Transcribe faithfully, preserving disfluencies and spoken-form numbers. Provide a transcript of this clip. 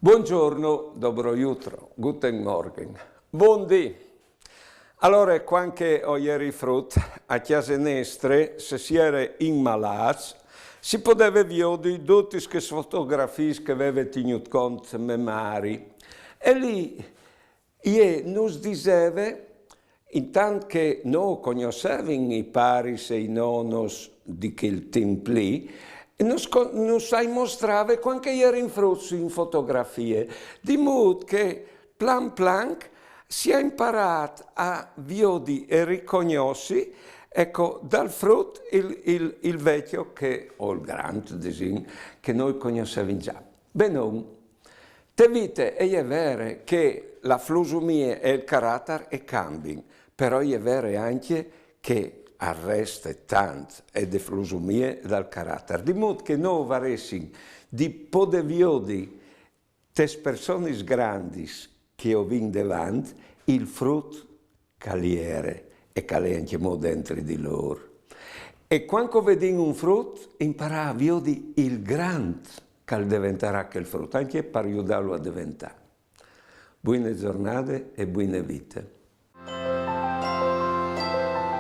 Buongiorno, dobro jutro, guten Morgen. Bundì. Alore, cuant che o jeri frut, a cjase nestre, se si jere inmalâts, si podeve viodi dutis chês fotografiis che e veve tignût cont mê mari. E li jê nus diseve, intant che no cognossevin i paris e i nonos di chel timp li, nus co-, nus ai mostrave cuant che a jerin fruts in fotografie, di mût che plan planc si à imparât a viodi e ricognossi, eco, dal frut il, il, il vecjo che, o il grant, disìn, che nô cognossevin za. Benon, te vite e je vere che la flusumie e il caratar e cambin, però e je vere ancje che al reste tant e de flusumie e dal caratar. Di mût che nô varessin di podê viodi tes personis grandis che o vin devant il frut che al jere e che al è ancjemò dentri di lôr. E cuant che o vedìn un frut, imparâ a viodi il grant che al deventarà chel frut, ancje par judâlu a deventâ. Buine zornade e buine vite.